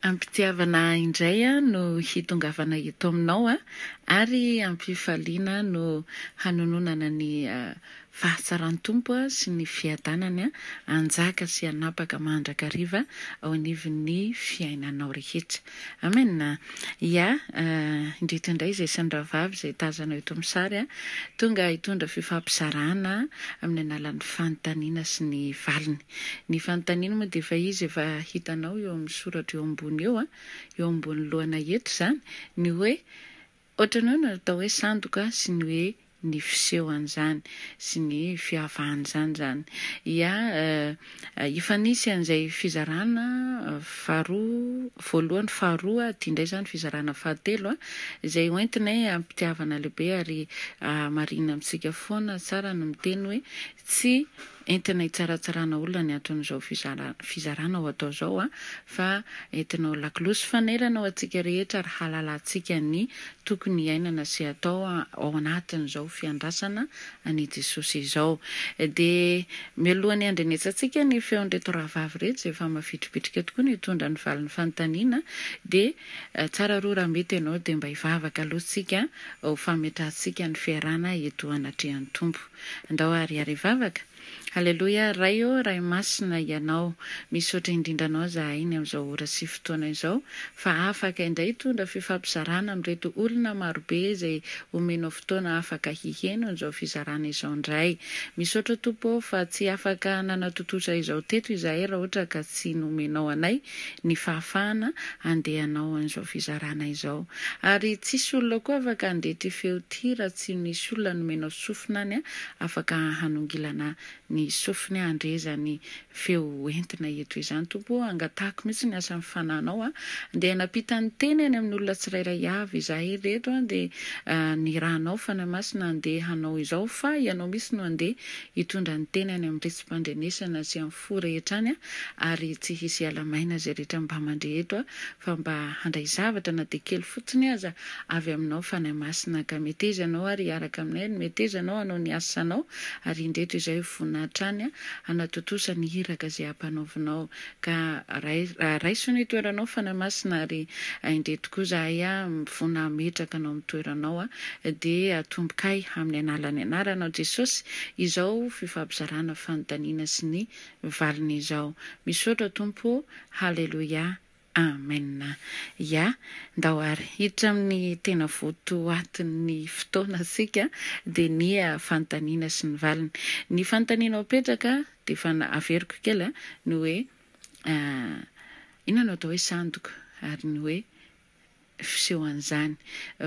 Am-pitiavana indray no hitongavana eto aminao ary am-pifaliana no hanononana ny fahatsaran'ny Tompo sy ny fiadanany hanjaka sy hanapaka mandrakariva ao anivon'ny fiainanao rehetra. Amen! Ya, indreto indray izay sy ny rahavavy izay tazanao eto amin'ny sary, tonga hitondra fifampizarana amin'ny alalan'ny fanontaniana sy ny valiny. Ny fanontaniana moa dia efa izy efa hitanao eo amin'ny soratra eo ambony eo, eo ambony lohanay eto izany, ny hoe ohatran'ny hoe no atao hoe sandoka sy ny hoe ny fisehoan'izany sy ny fiavahan'izany izany. Ia, efa nisy an'izay fizarana faharoa, voalohany, faharoa, ity indray izany fizarana fahatelo, izay hoentinay am-pitiavana lehibe ary marihina amintsika foana tsara ny miteny hoe tsy Entina hitsaratsarana olona ny anton'izao fizarana ho atao izao fa entina ho lakolosy fanairana ho antsika rehetra ary hahalalantsika ny tokony hiainana sy hatao ao anatin'izao fiandrasana an'i Jesosy izao. Dia mialohan'ny handrenesantsika ny feon'ireto rahavavy ireto izay efa mavitribitrika tokoa ny hitondra ny valin'ny fanontaniana dia tsara aloha raha mety ianao dia mba hivavaka aloha isika ho fametrahantsika ny fiarahana eto anatrehan'ny Tompo. Andao ary ary hivavaka. Aleloia Ray ô Ray Masina Ianao misaotra indrindra Anao zahay ny amin'izao ora sy fotoana izao fa afaka indray hitondra fifampizarana amin'ireto olona marobe izay omenao fotoana afaka hiheno an'izao fizarana izao indray. Misaotra Tompo ô fa tsy afaka nanatontosa izao teto izahay raha ohatra ka tsy nomenao anay ny fahafahana handeha hanao an'izao fizarana izao. Ary tsisy olona koa afaka handeha ity feo ity raha tsy misy olona nomenao sofina any afaka hanongilana ny sofiny handre izany feo entina eto izany. Tompo ô, angatahako mihitsy ny asan'ny Fanahinao a, dia nampita ny teny any amin'ny olona tsirairay avy izahay ireto a, dia nirahanao Fanahy Masina handeha hanao izao fa Ianao mihitsy no handeha hitondra ny teny any amin'ny retsi-pandrenesana sy amin'ny fo rehetra any ary tsy hisy hiala maina izay rehetra mba mandre eto fa mba handray zavatra na dia kely fotsiny aza avy aminao Fanahy Masina ka meteza ianao ary hiaraka aminay ary meteza ianao hanao ny asanao ary indreto izay vonona hatrany hanatontosa ny iraka izay ampanaovinao ka raiso ny toeranao Fanahy Masina ary indreto koa izahay mivonona hametraka anao amin'ny toeranao dia atombokay amin'ny analan'ny anaranao Jesosy izao fifampizarana fanontaniana sy ny valiny izao. Misaotra Tompo ô! Haleloia! Amen! Ya, ndao ary hiditra amin'ny tena votoatin'ny fotoana isika dia ny fanontaniana sy ny valiny. Ny fanontaniana ho apetraka dia efa averiko kely ny hoe inona no atao hoe sandoka ary ny hoe fisehoan'izany.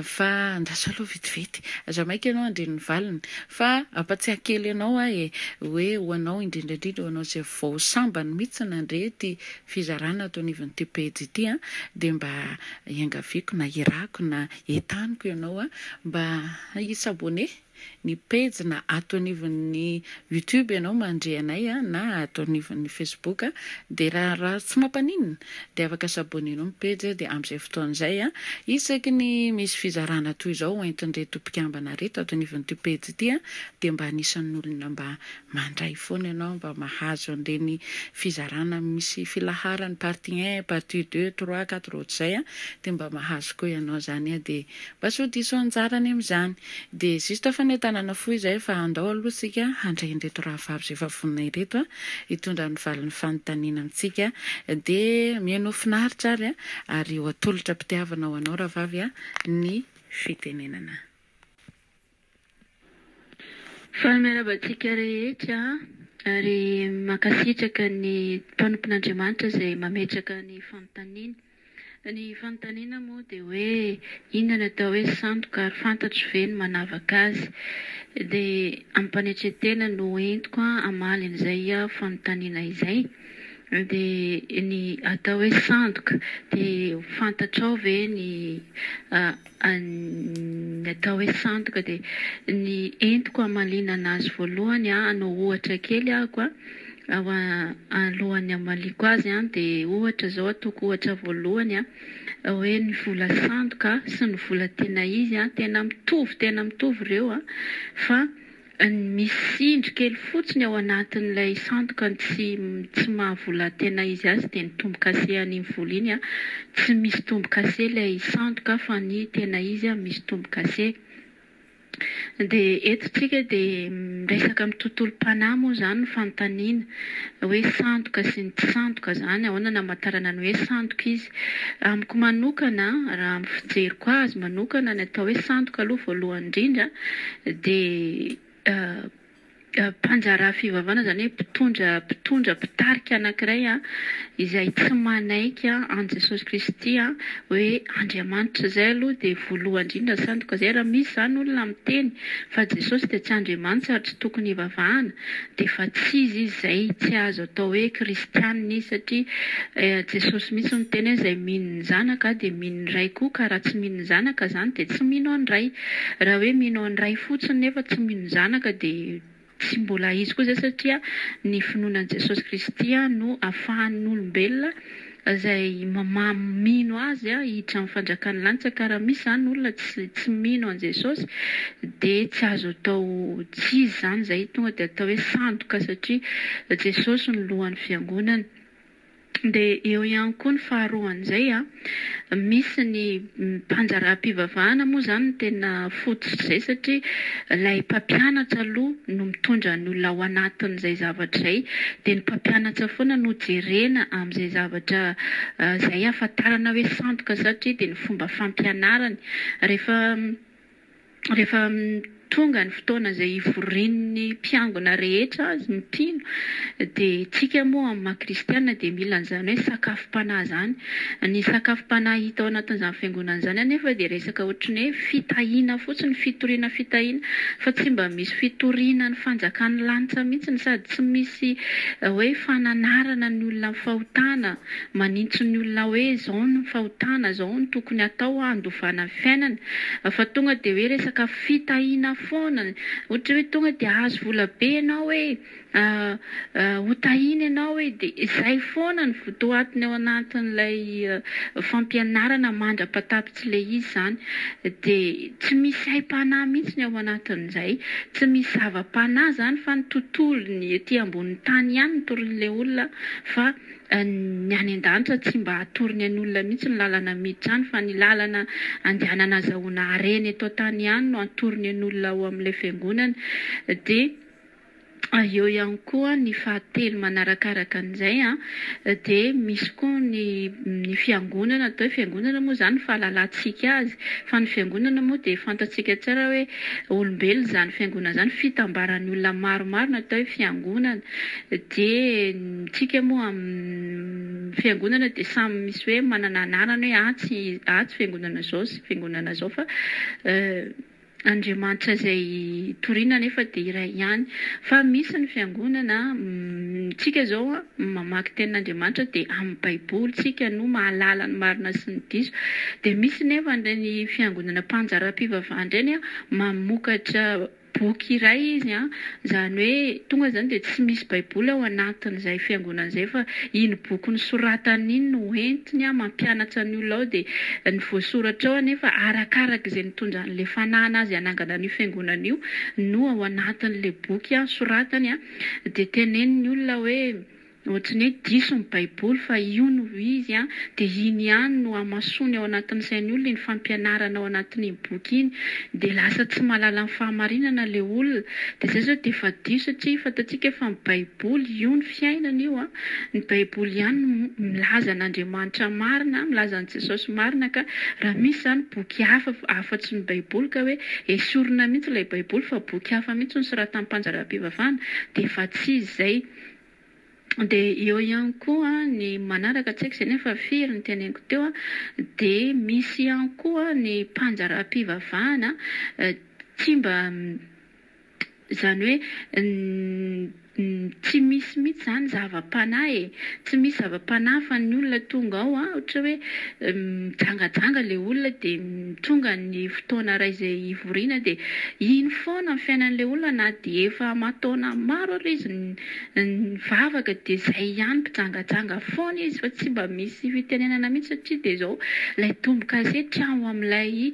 Fa andraso aloha vetivety. Aza maika ianao handre ny valiny. Fa ampatsiahy kely anao aho e, hoe ho anao indrindra indrindra ho anao izay vao sambany mihitsy nandre ity fizarana ato anivon'ity pejy ity an, dia mba iangaviako na irako na entaniko ianao mba hi-s'abonner ny pejy na ato anivon'ny youtube ianao mandre anay na ato anivon'ny facebook dia raha raha tsy mampaninona dia afaka s'abonner-nao ny pejy dia amin'izay fotoana izay isaky ny misy fizarana toy izao hoentin'ireto mpikambana ireto ato anivon'ity pejy ity dia mba anisan'ny olona mba mandray foana ianao mba mahazo an'ireny fizarana misy filaharany partie un, partie deux, trois, quatre ohatr'izay dia mba mahazo koa ianao izany dia mba sao diso anjara any amin'izany. Dia juste fanentanana fohy izay fa andao aloha isika handray an'ireto rahavavy izay efa vonona ireto hitondra ny valin'ny fanontaniana amintsika. Dia mihainoa finaritra ary ary ho atolotra am-pitiavana ho anao rahavavy ny fitenenana. Faly miarahaba antsika rehetra ary mankasitraka ny mpanompon'Andriamanitra izay mametraka ny fanontaniana. Ny fanontaniana moa dia hoe inona no atao hoe sandoka ary fantatro ve ny manavaka azy? Dia amim-panetren-tena no entiko hamaly an'izay fanontaniana izay. Dia ny atao hoe sandoka dia fantatrao ve ny ny atao hoe sandoka dia ny entiko hamaliana anazy voalohany hanao ohatra kely ahako a, alohan'ny hamaliako azy an dia ohatra izao ataoko ohatra voalohany an hoe ny vola sandoka sy ny vola tena izy an tena mitovy tena mitovy ireo an fa misy. Misy indro kely fotsiny ao anatin'ilay sandoka ny tsy tsy maha vola tena izy azy dia ny tombokase an'iny vola iny tsy misy tombokase ilay sandoka fa ny tena izy misy tombokase. Dia eto tsika dia miresaka amin'ny tontolom-panahy moa izany ny fanontaniana hoe sandoka sy ny tsy sandoka izany, ahoana no hamantarana ny hoe sandoka izy. Amiko manokana, raha amin'ny fijeriko azy manokana ny atao hoe sandoka aloha voalohany indrindra dia Mpandraharaha fivavahana izany hoe mpitondra mpitondra mpitarika anankiray izay tsy manaiky an'i Jesosy Kristy hoe Andriamanitra. Izay aloha dia voalohany indrindra ny sandoka izay. Raha misy izany olona miteny fa Jesosy dia tsy Andriamanitra ary tsy tokony hivavahana dia efa tsy izy izy izay, tsy azo atao hoe kristianina izy satria Jesosy mihitsy no niteny hoe izay mino ny Zanaka dia mino ny Ray koa ka raha tsy mino ny Zanaka izany dia tsy mino an'ny Ray. Raha hoe mino an'ny Ray fotsiny nefa tsy mino ny Zanaka dia tsy mbola izy koa izay satria ny finoana an'i Jesosy Kristy no afahan'ny olombelona izay mino Azy hiditra amin'ny fanjakan'ny lanitra ka raha misy izany olona tsy tsy mino an'i Jesosy dia tsy azo atao tsy izy izany izay tonga dia atao hoe sandoka satria Jesosy no lohan'ny fiangonana. Dia eo ihany koa ny faharoan'izay an, misy ny mpanjaraham-pivavahana moa izany no tena fototr'izay satria ilay mpampianatra aloha no mitondra ny olona ao anatin'izay zavatra izay, dia ny mpampianatra foana no jerena amin'izay zavatra izay ahafantarana hoe sandoka satria dia ny fomba fampianarany rehefa Rehefa tonga ny fotoana izay hivorian'ny mpiangona rehetra, ny mpino, dia tsika moa amin'ny maha kristiana dia mila an'izany hoe sakafom-panahy izany. Ny sakafom-panahy hita ao anatin'izany fiangonana izany anefa dia resaka ohatran'ny hoe fitahiana fotsiny, fitoriana fitahiana, fa tsy mba misy fitoriana ny fanjakan'ny lanitra mihitsy sady tsy misy hoe fananarana ny olona amin'ny fahotana. Manintso ny olona hoe izao ny fahotana, izao no tokony hatao handovana ny fiainana, fa tonga dia hoe resaka fitahiana foana, ohatra hoe tonga dia hahazo vola be ianao hoe, ho tahiana ianao hoe, dia izay foana ny votoatiny ao anatin'ilay fampianarana mandra-patapitsy ilay izy izany, dia tsy misy aim-panahy mihitsy ny ao anatin'izay, tsy misy zava-panahy izany fa ny tontolony ety ambonin'ny tany ihany no torin'ilay olona fa Ny any an-danitra tsy mba atorony an'ny olona mihitsy ny lalana miditra any fa ny lalana andehanana azahoana harena eto an-tany ihany no atorony an'ny olona ao amin'ilay fiangonana. Dia eo ihany koa ny fahatelo manarakaraka an'izay dia misy koa ny ny fiangonana atao hoe fiangonana moa izany ny fahalalantsika azy fa ny fiangonana moa dia fantatsika tsara hoe olombelona izany fiangonana izany fitambaran'ny olona maromaro no atao hoe fiangonana Dia tsika moa amin'ny fiangonana dia samy misy hoe manana anarana hoe atsy atsy fiangonana izao sy fiangonana izao fa Andriamanitra izay toriana anefa dia iray ihany. Fa misy ny fiangonana, tsika izao an, mamaky tenin'Andriamanitra dia amin'ny baiboly tsika no mahalala ny marina sy ny diso. Dia misy nefa ireny fiangonana mpanjaram-pivavahana ireny an, mamokatra boky iray izy an, izany hoe tonga izany dia tsy misy baiboly ao anatin'izay fiangonana izay fa iny boky nosoratany iny no entiny an mampianatra ny olona ao dia ny voasoratra ao anefa arakaraka izay nitondran'ilay fanahana azy hanangana an'io fiangonana io no ao anatin'ilay boky an soratany an dia teneniny olona hoe Ohatry ny hoe diso ny baiboly fa io no izy an, dia iny ihany no hamasoany ao anatin'ny sain'ny olona iny fampianarana ao anatin'iny boky iny, dia lasa tsy mahalala ny fahamarinana ilay olona, dia izay izao dia efa diso satria fantatsika fa ny baiboly io ny fiainana io an, ny baiboly ihany no milaza an'Andriamanitra marina, milaza an'i Jesosy marina ka raha misy izany boky hafa afa-tsy ny baiboly ka hoe esorina mihitsy ilay baiboly fa boky hafa mihitsy no soratan'ny mpanjaram-pivavahana dia efa tsy izy izay. Dia eo ihany koa ny manaraka, tsy haiko izay nefa firy ny teneniko teo, dia misy ihany koa ny mpanjaraham-pivavahana tsy mba, izany hoe tsy misy mihitsy izany zava-panahy e, tsy misy zava-panahy fa ny olona tonga ao ohatra hoe mijangajanga ilay olona dia tonga ny fotoana iray izay hivoriana dia iny foana ny fiainan'ilay olona na dia efa aman-taona maro ary izy nivavaka dia izay ihany mpijangajanga foana izy fa tsy mba misy fitenenana mihitsy satria dia izao ilay tombo-kase tsy ao amin'ilay.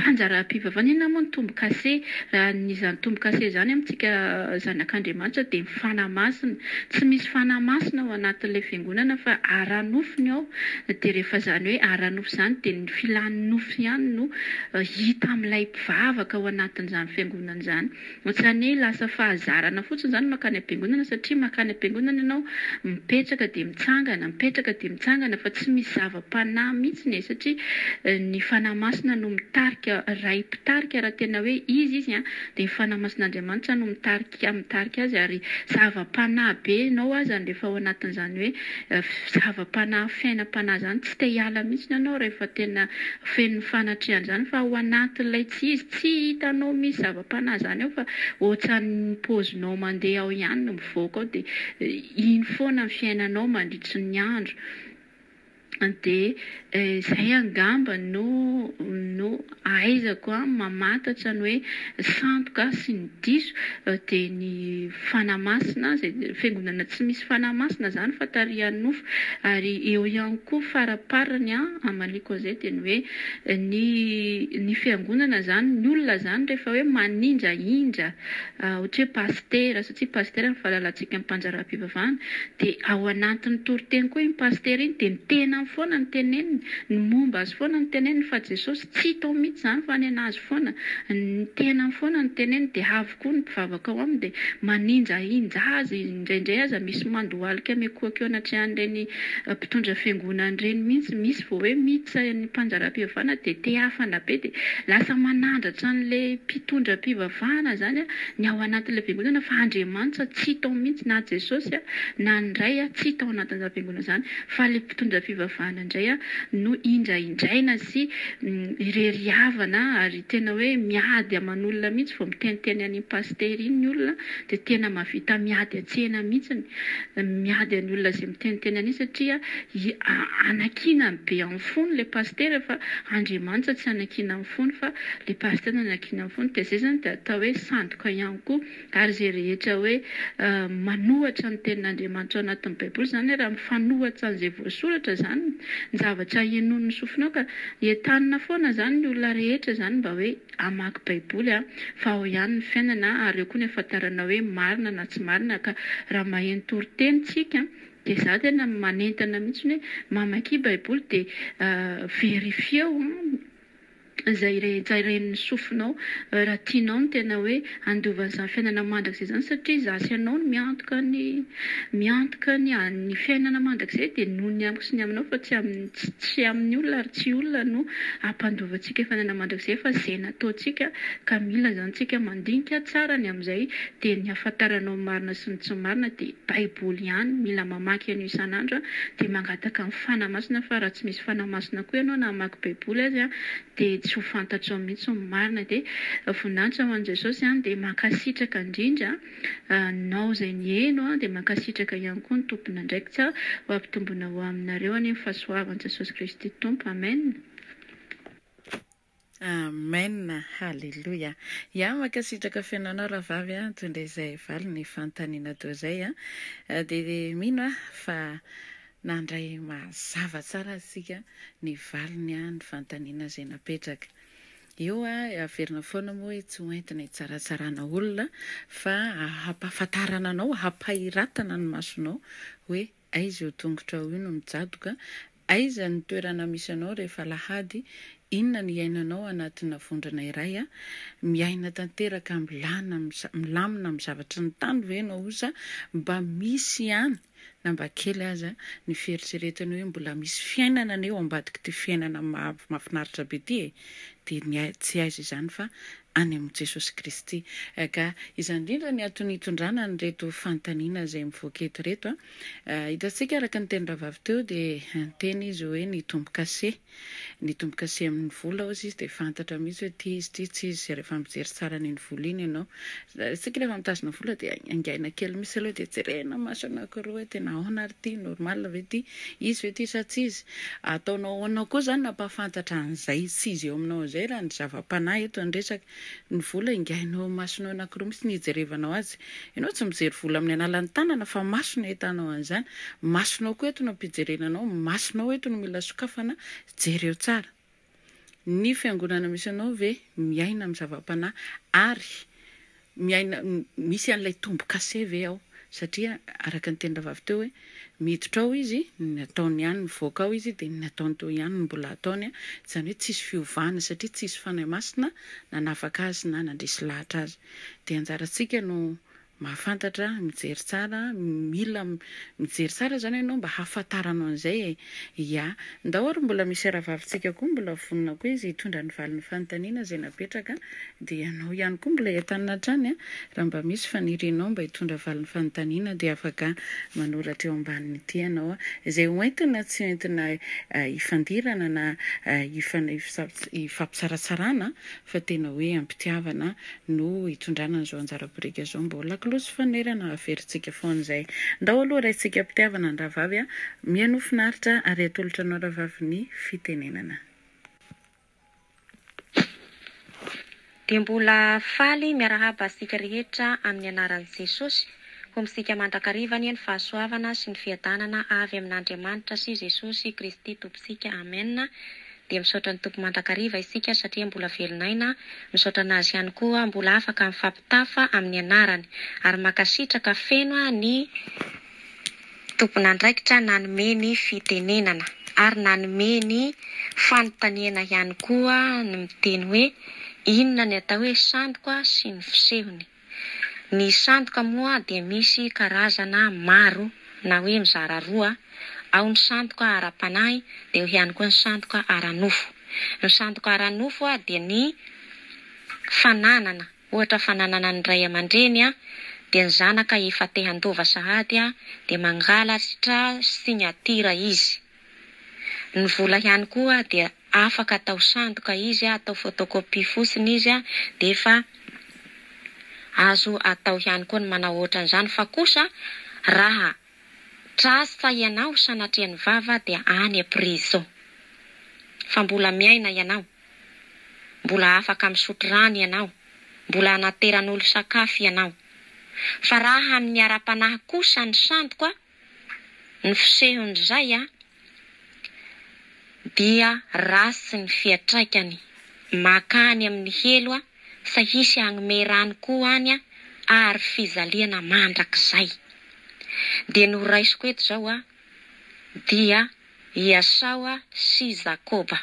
mpanjaraham-pivavahana, inona moa ny tombo-kase? Raha ny izany tombo-kase izany amintsika zanak'Andriamanitra dia ny Fanahy Masina. Tsy misy Fanahy Masina ao anatin'ilay fiangonana fa ara-nofo ny ao. Dia rehefa izany hoe ara-nofo izany dia ny filan'ny nofo ihany no hita amin'ilay mpivavaka ao anatin'izany fiangonana izany. Ohatran'ny hoe lasa fahazarana fotsiny izany mankany am-piangonana satria mankany am-piangonana ianao mipetraka dia mitsangana, mipetraka dia mitsangana fa tsy misy zava-panahy mihitsy e satria ny Fanahy Masina no mitarika, Ray mpitarika raha tena hoe izy izy an, dia ny Fanahy Masin'Andriamanitra no mitarika mitarika azy ary zava-panahy be ianao azany rehefa ao anatin'izany hoe zava-panahy fiainam-panahy izany tsy te hiala mihitsy ianao rehefa tena feno ny fanatrehana izany fa ao anatin'ilay tsy izy tsy hitanao misy zava-panahy izany ao fa ohatran'ny paozinao mandeha ao ihany no mivoaka ao dia iny foana ny fiainanao mandritry ny andro dia izay angamba no no ahaizako mamantatra ny hoe sandoka sy ny diso dia ny Fanahy Masina izay fiangonana tsy misy Fanahy Masina izany fa tarihan'ny nofo ary eo ihany koa faraparany hamaliako an'izay dia ny hoe ny ny fiangonana izany ny olona izany rehefa hoe manindrahindra ohatra hoe pasitera satria pasitera no fahalalantsika ny mpandraharaham-pivavahana dia ao anatin'ny toriteny koa iny pasitera iny dia ny tenany foana no teneniny ny momba azy foana no teneniny fa Jesosy tsy hita ao mihitsy izany fa ny an'azy foana ny tenany foana no teneniny dia avy koa ny mpivavaka ao aminy dia maninjahinja azy indraindray aza misy mandohalika mikohaka eo anatrehan'ireny mpitondra fiangonana ireny mihitsy misy vao hoe miditra ny mpandraharaham-pivavahana dia te hafana be dia lasa manandratra an'ilay mpitondra mpivavahana izany ny ao anatin'ilay fiangonana fa Andriamanitra tsy hita ao mihitsy na Jesosy na ny Ray tsy hita ao anatin'izany fiangonana izany fa ilay mpitondra fivavahana indray no indraindraina sy ireriavana ary tena hoe miady aman'olona mihitsy vao miteniteny an'iny pasitera iny ny olona dia tena mahavita miady an-tsena mihitsy miady an'ny olona izay miteniteny an'iny satria anakinany be amin'ny fony ilay pasitera fa Andriamanitra tsy anakinany ny fony fa ilay pasitera no anakinany ny fony dia izay izany dia atao hoe sandoka ihany koa Ary izay rehetra hoe manohatra ny tenin'Andriamanitra ao anatin'ny Baiboly izany, raha mifanohatra an'izay voasoratra izany ny zavatra henoin'ny sofinao ka entanina foana izany ny olona rehetra izany mba hoe hamaky Baiboly fa ao ihany ny fiainana ary eo koa ny ahafantarana hoe marina na tsy marina ka raha maheno toriteny tsika dia za tena manentana mihitsy hoe mamakia Baiboly dia verifieo izay rehetra ren'ny sofinao raha tianao ny tena hoe handova an'izany fiainana mandrakizay izany satria izaho sy ianao no miantoka ny miantoka ny ny fiainana mandrakizay dia noho ny amiko sy ny aminao fa tsy amin'ny tsy amin'ny olona ary tsy olona no hampandova antsika fiainana mandrakizay fa izay nataontsika ka mila izany tsika mandinika tsara ny amin'izay dia ny hahafantaranao ny marina sy ny tsy marina dia baiboly ihany mila mamaky an'io isan'andro dia mangataka ny fanahy masina fa raha tsy misy fanahy masina koa ianao na hamaky baiboly aza dia tsy ho fantatrao mihitsy ny marina dia voninahitra ho an'i Jesosy an dia mankasitraka indrindra anao izay niheno dia mankasitraka ihany koa ny tompon'andraikitra ho ampitombona ho aminareo anie ny fahasoavan'i Jesosy Kristy Tompo Amen. Amen haleloia ya mankasitraka feno anao rahavavy a mitondra izay valiny fanontaniana toa izay a dia mino aho fa nandray mazava tsara isika ny valiny ny fanontaniana izay napetraka eo a averina foana moa hoe tsy ho entina hitsaratsarana olona fa hampahafantarana anao hampahiratana ny masonao hoe Aiza io tongotrao io no mijadoka? Aiza ny toerana misy anao rehefa alahady? Inona no iainanao anatina vondrona iray? Miaina tanteraka milana milamina amin'ny zavatry ny tany ve ianao osa mba misy ihany na mba kely aza ny fieritreretana hoe mbola misy fiainana anie ao ambadik'ity fiainana mahafinaritra be ity e? Dia ny tsy aiza izany fa any amin'i Jesosy Kristy. Ka izany indrindra ny antony hitondrana an'ireto fanontaniana izay mivoaka eto ireto. Hitantsika araka ny tenin'ny rahavavy teo dia niteny izy hoe ny tombo-kase. Ny tombo-kase amin'ny vola hozy izy dia fantatra mihitsy hoe ity izy ity tsy izy rehefa mijery tsara an'iny vola iny ianao. Isika rehefa mitazona vola dia haingaina kely mihitsy aloha dia jerena maso anankiroa hoe tena ahoana ary ity, normal ve ity, izy ve ity sa tsy izy. Ataonao ahoana koa izany no hampahafantatra an'izay tsy izy eo aminao izay raha ny zava-panahy eto ny resaka. Ny vola ingainao eo masonao anankiroa mihitsy ny hijerevanao azy. Ianao tsy mijery vola amin'ny alalan'ny tanana fa maso no ahitanao an'izany. Masonao koa eto no ampijerena anao, masonao eto no mila sokafana, jereo tsara. Ny fiangonana misy anao ve miaina amin'ny zava-panahy ary miaina misy an'ilay tombo-kase ve ao? Satria araka ny teny rahavavy teo hoe miditra ao izy, ny ataony ihany, mivoaka ao izy dia ny nataony teo ihany no mbola ataony, izany hoe tsisy fiovana satria tsisy Fanahy Masina nanafaka azy na nandresy lahatra azy. Dia anjarantsika no Mahafantatra, mijery tsara, mila mijery tsara zany ianao mba hahafantaranao an'izay e! Ya. Ndao ary mbola misy rahavavintsika koa mbola vonona koa izy hitondra ny valin'ny fanontaniana izay napetraka dia ianao ihany koa mbola entanina hatrany a! Raha mba misy fanirianao mba hitondra valin'ny fanontaniana dia afaka manoratra eo ambanin'ity ianao a! Izay ho entina tsy ho entina hifandirana na hifampitsaratsarana fa tena hoe am-pitiavana no hitondrana an'izao anjara biriky izao mba ho lakolosy fanoherana averintsika foana izay. Ndao aloha raintsika am-pitiavana ny rahavavy a! Mihainoa finaritra ary atolotra anao rahavavy ny fitenenana. Dia mbola faly miarahaba antsika rehetra amin'ny anaran'i Jesosy. Ho amintsika mandrakariva anie ny fahasoavana sy ny fiadanana avy amin'Andriamanitra sy Jesosy Kristy Tompontsika. Amen. Dia misaotra ny Tompo mandrakariva isika satria mbola velon'aina, misaotra an'Azy ihany koa mbola afaka mifampitafa amin'ny anarany, ary mankasitraka feno ny tompon'andraikitra nanome ny fitenenana ary nanome ny fanontaniana ihany koa ny miteny hoe inona ny atao hoe sandoka sy ny fisehony. Ny sandoka moa dia misy karazana maro na hoe mizara roa, ao ny sandoka ara-panahy dia eo ihany koa ny sandoka ara-nofo. Ny sandoka ara-nofo dia ny fananana, ohatra fananana ny ray aman-dreny dia ny zanaka efa te handova sahady dia mangalatra signature izy. Ny vola ihany koa dia afaka atao sandoka izy, atao photocopie fotsiny izy dia efa azo atao ihany koa ny manao ohatran'izany fa kosa raha tratra ianao sanatria ny vava dia any prison fa mbola miaina ianao, mbola afaka misotro rano ianao, mbola anateran'olo sakafo ianao. Fa raha amin'ny ara-panahy kosa ny sandoka Ny fisehon'izay dia ratsy ny fiatraikany makany amin'ny helo sa hisy hagnome rano koa any ary fijaliana mandrakizay. Dia ny ho raisiko eto izao dia i Asaoa sy Jakoba.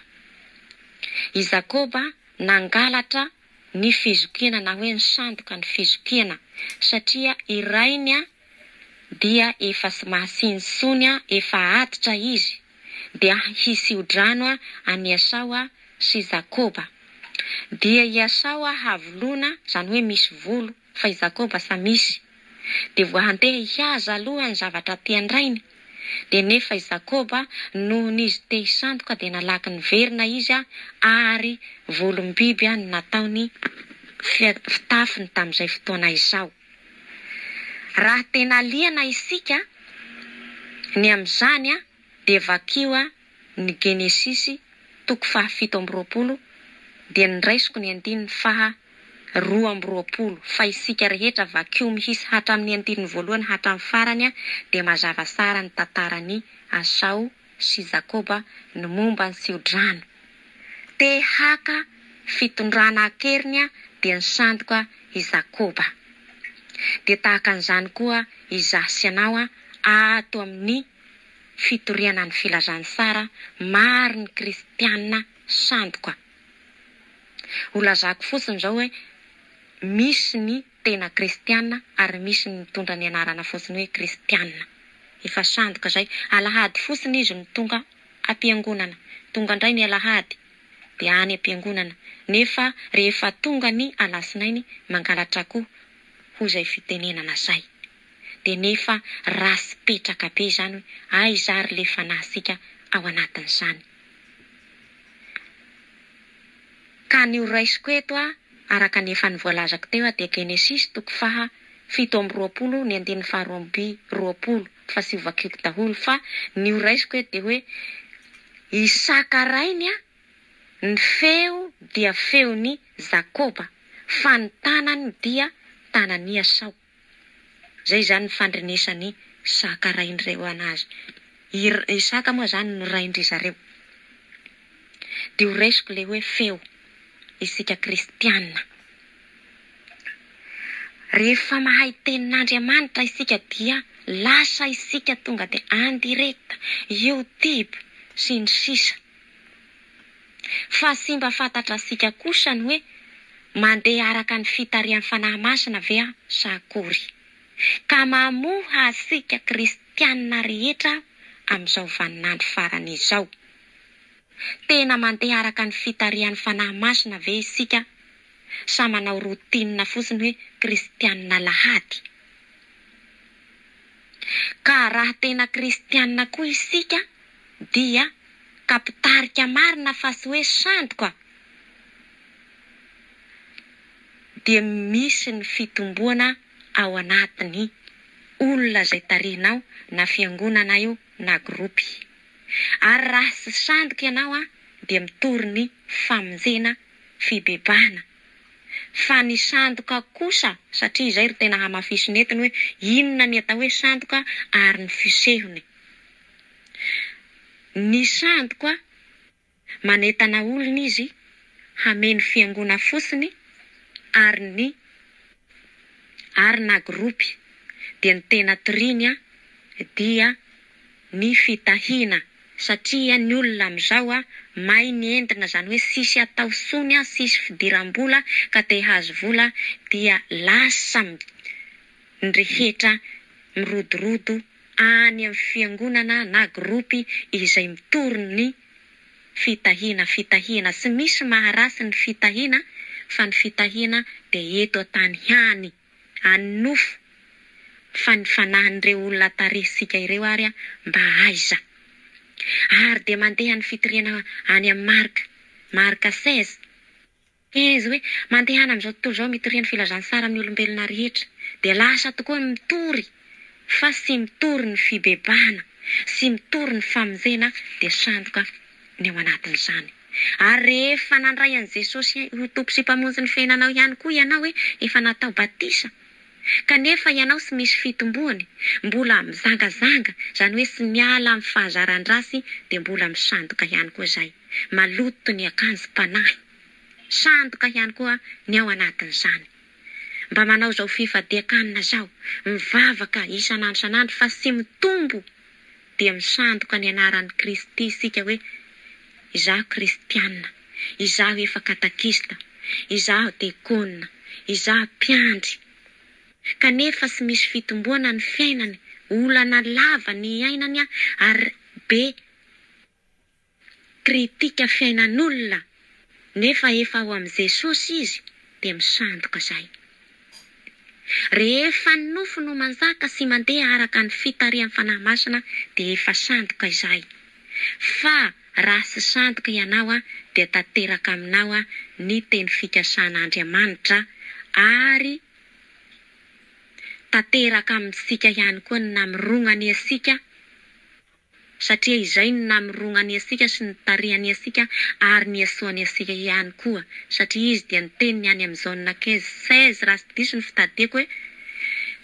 I Jakoba nangalatra ny fizokiana na hoe nisandoka ny fizokiana satria i rainy dia efa tsy mahasiny intsony efa atitra izy dia hisio-drano an'i Esaoa sy Jakoba. Dia i Esaoa havoloana, izany hoe misy volo, fa i Jakoba sa misy. Dia vao handeha hihaza aloha ny zavatra tian-drainy, dia nefa i Jakoba nohon'izy izy te hisandoka dia nalaky niverina izy ary volom-biby no nataony fitafiny tamin'izay fotoana izao. Raha tena liana isika ny amin'izany dia vakio ny Genesisy toko faha 27 dia noraisiko ny andininy faha 22 fa isika rehetra vakio mihitsy hatramin'ny andininy voalohany hatramin'ny farany dia mazava tsara ny tantaran'i Asao sy Jakoba ny momba ny tsiodrano. Te haka fitondrana an-keriny dia nisandoka i Jakoba. Dia tahaka an'izany koa izaho sy ianao ato amin'ny fitoriana ny filazantsara, maro ny kristiana sandoka. Ho lazako fotsiny izao hoe misy ny tena kristiana ary misy ny mitondra ny anarana fotsiny hoe kristiana. Efa sandoka izay. Alahady fotsiny izy no tonga am-piangonana. Tonga indray ny alahady dia any am-piangonana. Nefa rehefa tonga ny alatsinainy mangalatra akoho hoy izay fitenenana izay. Dia nefa ratsy petraka be izany hoe aiza ary le fanahintsika ao anatin'izany. Ka ny ho raisiko eto araka ny efa nivoalazako teo dia Genesisy toko faha 27 ny andininy faha 22 fa tsy ho vakiko daholo fa ny ho raisiko eto dia hoe Isaka rainy ny feo dia feon'i Jakoba fa ny tanany dia tanan'i Esao. Zay izany ny fandrenesan'i Isaka rain'ireo anazy. I Isaka moa izany no rain-dry zareo. Dia ho raisiko ilay hoe feo, isika kristiana. Rehefa mahay tenin'Andriamanitra isika dia lasa isika tonga dia en direct, youtube sy ny sisa. Fa tsy mba fantatrasika kosa ny hoe mandeha araka ny fitarihan'ny Fanahy Masina ve aho sa akory. Ka mamoha asika kristiana rehetra aho amin'izao vaninandro farany izao. Tena mandeha araka ny fitarihan'ny Fanahy Masina ve isika sa manao routine fotsiny hoe kristiana alahady? Ka raha tena kristiana koa isika dia ka mpitarika marina fa tsy hoe sandoka dia misy ny fitomboana ao anatin'ny olona izay tarihinao na fiangonana io na gropy. Ary raha tsy sandoka ianao dia mitory ny famonjena, fibebahana. Fa ny sandoka kosa, satria izay ro tena hamafisina eto ny hoe inona ny atao hoe sandoka ary ny fisehony. Ny sandoka, manentana olona izy hameno fiangona fotsiny ary ny ary na gropy dia ny tena toriany dia ny fitahiana satria ny olona amizao may ny entina zany hoe tsisy atao tsony tsisy fidiram-bola ka te hahazo vola dia lasa ny rehetra mirodorodo any amin'ny fiangonana na gropy izay mitory ny fitahiana, fitahiana, tsy misy maharatsy ny fitahiana fa ny fitahiana dia eto an-tany ihany, any nofo, fa ny fanahin'ireo olona tarihintsika ireo ary mba aiza? Ary dia mandeha ny fitoriana any amin'ny Marka, Marka 16. Izy hoe, Mandehana amin'izao tontolo izao mitoria ny filazantsara amin'ny olombelona rehetra. Dia lasa tokoa ny mitory fa tsy mitory ny fibebahana, tsy mitory ny famonjena dia sandoka ny ao anatin'izany. Ary rehefa nandray an'i Jesosy ho Tompo sy Mpamonjy ny fiainanao ihany koa ianao hoe efa natao batisa, kanefa ianao tsy misy fitomboany, mbola mizangazanga, izany hoe tsy miala amin'ny fahazaran-dratsy dia mbola misandoka ihany koa izay. Maloto ny akanjom-panahy. Sandoka ihany koa ny ao anatin'izany. Mba manao izao fifadian-kanina izao, mivavaka isan'andro isan'andro fa tsy mitombo dia misandoka ny anaran'i Kristy isika hoe izaho kristiana, izaho efa katakista, izaho dekona, izaho mpiandry. Kanefa tsy misy fitomboana ny fiainany, olana lava ny iainany ary be Critique fiainan'olona nefa efa ao amin'i Jesosy izy dia misandoka zay. Rehefa ny nofo no manjaka sy mandeha araka ny fitarihan'ny Fanahy Masina dia efa sandoka izay. Fa raha tsy sandoka ianao dia tanteraka aminao ny teny fikasan'Andriamanitra ary tanteraka amintsika ihany koa ny namorognany antsika satria izay no namorognany antsika sy nitarihany antsika ary niasoany antsika ihany koa, satria Izy dia niteny ny any amin'ny Jaona 15, 16 raha tsy diso ny fitadiako hoe,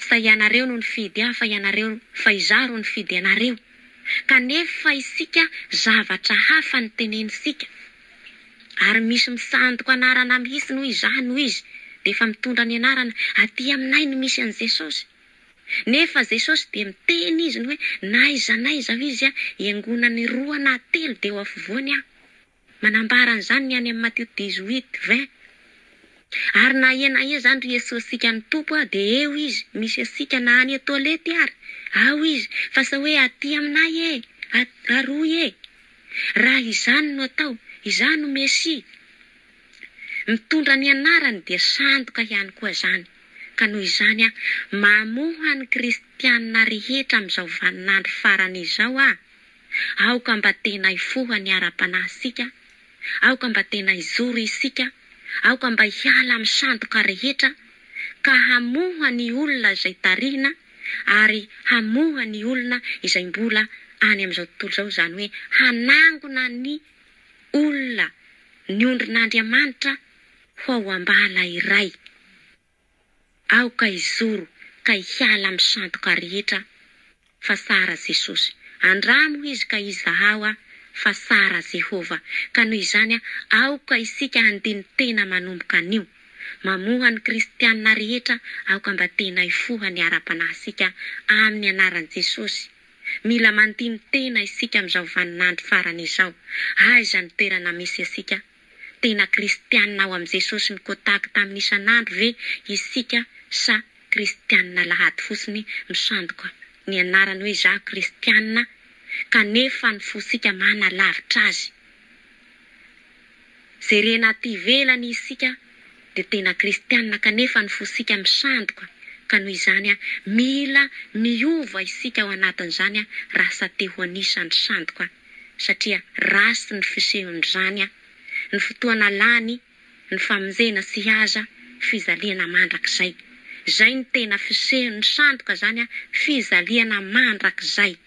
Sa ianareo no nifidy ahy fa ianareo fa izaho ro nifidy anareo. Kanefa isika zavatra hafa no tenenintsika. Ary misy misandoka anarana mihitsy ny hoe izaho no izy dia efa mitondra ny anarana aty aminay no misy an'i Jesosy. Nefa Jesosy dia miteny izy ny hoe n'aiza n'aiza hoy izy iangonan'ny roa na telo dia eo afovoany aho. Manambara an'izany ny any amin'ny Matio 18, 20. Ary na aia na aia izany ry Jesosy-tsika ny Tompo a dia eo izy, misy antsika na any toilette ary, ao izy, fa sao hoe aty aminay e, aroy e. Raha izany no atao, izaho no Mesia. Mitondra ny anarany dia sandoka ihany koa izany. Ka noho izany aho mamoha ny kristiana rehetra amin'izao vaninandro farany izao aho, aoka mba tena hifoha ny ara-panahintsika, aoka mba tena hijoro isika, aoka mba hiala amin'ny sandoka rehetra, ka hamoha ny olona izay tarihina ary hamoha ny olona izay mbola any amin'izao tontolo izao, izany hoe hanangona ny olona ny ondrin'Andriamanitra ho ao am-bala iray. Aoka hizoro ka hiala amin'ny sandoka rehetra fa tsara Jesosy. Andramo izy ka izahao aho fa tsara Jehovah. Ka noho izany, aoka isika handini-tena manomboka anio. Mamoha ny kristiana rehetra aoka mba tena hifoha ny ara-panahintsika amin'ny anaran'i Jesosy. Mila mandini-tena isika amin'izao vaninandro farany izao. Aiza ny toerana misy antsika? Tena kristiana ao amin'i Jesosy mikotaky tamin'ny isan'andro ve isika sa kristiana alahady fotsiny misandoka ny anarany hoe izaho kristiana kanefa ny fontsika manalavitra azy? Jerena aty ivelany isika dia tena kristiana kanefa ny fosika misandoka ka noho izany mila miova isika ao anatin'izany raha sa te ho anisan'ny sandoka satria ratsy ny fisehon'izany ny fotoana lany ny famonjena tsy haza fijaliana mandrakizay zay no tena fisehon'ny sandoka zany fijaliana mandrakizay.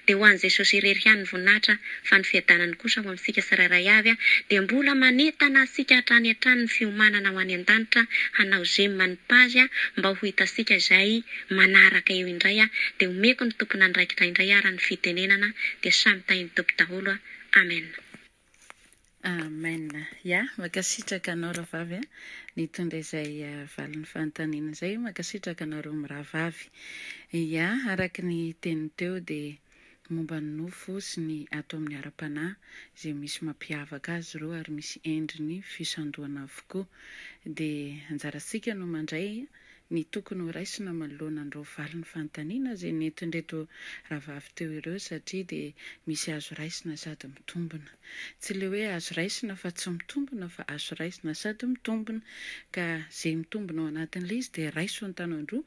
Dia ho an'i Jesosy irery ihany ny voninahitra fa ny fiadanany kosa ho amintsika tsirairay avy dia mbola manentana antsika hatrany hatrany ny fiomanana ho any an-danitra hanao j'aime ny page mba ho hitantsika izay manaraka eo indray dia omeko ny tompon'andraikitra indray ara ny fitenenana dia samy tahin'ny Tompo daholo Amen. Amen. Ya, mankasitraka anao rahavavy a, nitondra izay valin'ny fanontaniana izay, mankasitraka anareo mirahavavy. Ya, araka ny teny teo dia momba ny nofo sy ny ato amin'ny ara-panahy izay misy mampiavaka azy ireo ary misy endriny fisandohana avokoa. Dia anjarantsika no mandray ny tokony ho raisina manoloana an'ireo valin'ny fanontaniana izay nentin'ireto rahavavy teo ireo satria dia misy azo raisina sady mitombina. Tsy ilay hoe azo raisina fa tsy mitombina fa azo raisina sady mitombina. Ka izay mitombina ao anatin'ilay izy dia raiso an-tanan-droa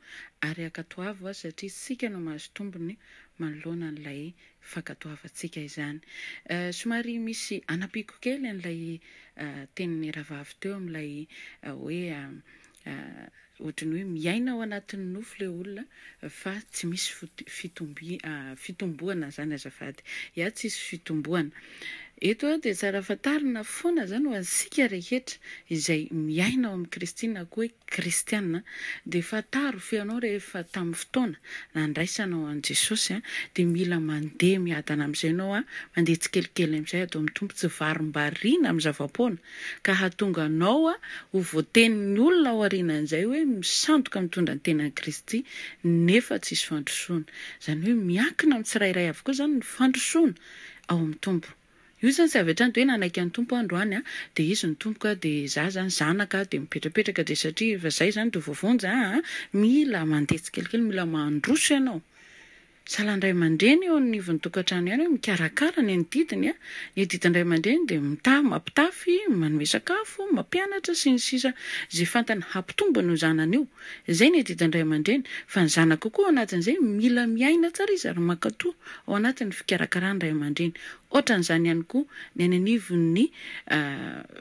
ary ankatoavo satria isika no mahazo tombony manoloana an'ilay fankatoavantsika izany. Somary misy anampiako kely an'ilay tenin'ny rahavavy teo amin'ilay hoe Ohatran'ny hoe miaina ao anatin'ny nofo ilay olona fa tsy misy fitomboana izany azafady. Ya, tsisy fitomboana. Eto dia tsara fantarina foana izany ho antsika rehetra izay miaina ao amin'i Kristy na koa hoe kristiana dia fantaro fa ianao rehefa tamin'ny fotoana nandraisanao an'i Jesosy dia mila mandeha miadana amin'izay ianao, mandeha tsikelikely amin'izay ato amin'ny Tompo, tsy varimbariana amin'ny zava-poana. ka hahatonga anao ho voatenin'ny olona ao aorianan'izay hoe misandoka mitondra ny tenan'i Kristy nefa tsisy fandrosoana. Izany hoe miankina amin'ny tsirairay avokoa izany ny fandrosoana ao amin'ny Tompo. Io izany tsy avy hatrany dia hoe nanaiky an'ny Tompo aho androany dia Izy no Tompoko dia izaho izany zanaka dia mipetrapetraka dia satria efa izay izany dia voavonjy aa. Mila mandeha tsikelikely, mila mandroso ianao. Sahala ny ray aman-dreny eo anivon'ny tokantrano ihany hoe mikarakara ny adidiny a! Ny adidin'ny ray aman-dreny dia mitahy, mampitafy, manome sakafo, mampianatra sy ny sisa izay fantany hampitombo an'io zanany io. Izay ny adidin'ny ray aman-dreny. Fa ny zanaka koa ao anatin'izay mila miaina tsara izy ary mankatò ao anatin'ny fikarakaran'ny ray aman-dreny. Ohatran'izany ihany koa ny any anivon'ny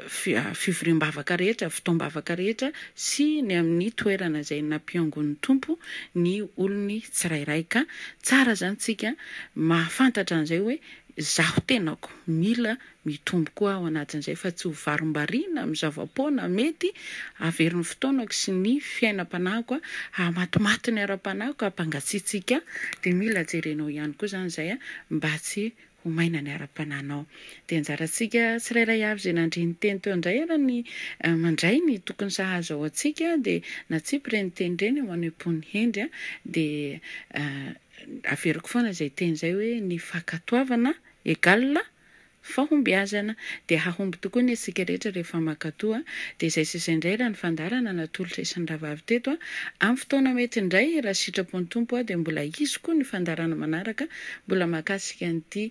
fivoriam-bavaka rehetra, fotoam-bavaka rehetra sy ny amin'ny toerana izay nampihaongon'ny Tompo ny olony tsirairay. Ka tsara izany tsika mahafantatra an'izay hoe izaho tenako mila mitombo koa ao anatin'izay fa tsy ho varimbariana amin'ny zava-poana mety hahavery ny fotoanako sy ny fiainam-panahiko, hahamatimaty ny ara-panahiko, hampangatsiatsiaka ahy, dia mila jerenao ihany koa izany izay mba tsy ho maina ny ara-panahinao. Dia anjarantsika tsirairay avy izay nandre ny teny teo indray ary ny mandray ny tokony sahaza ho antsika dia natsipy ireny teny ireny ho any am-pon'ny hendry dia averiko foana izay teny izay hoe ny fankatoavana égale fahombiazana. Dia hahomby tokoa ny antsika rehetra rehefa mankatoa. Dia izay sy izay indray raha ny fandaharana natolotra isan'ny rahavavy teto. Amin'ny fotoana mety indray raha sitrapon'ny Tompo dia mbola hisy koa ny fandaharana manaraka mbola mahakasika an'ity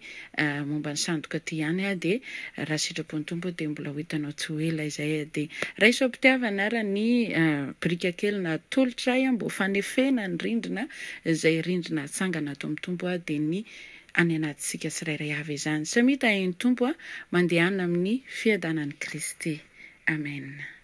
momba ny sandoka ity ihany dia raha sitrapon'ny Tompo dia mbola ho hitanao tsy ho ela izay. Dia raiso am-pitiavana ara ny biriky kely natolotra ahy mba ho fanefena ny rindrina izay rindrina atsangana ato amin'ny Tompo dia ny any anatintsika tsirairay avy izany. Samia tahin'ny Tompo a, mandehana amin'ny fiadanan'i Kristy. Amen.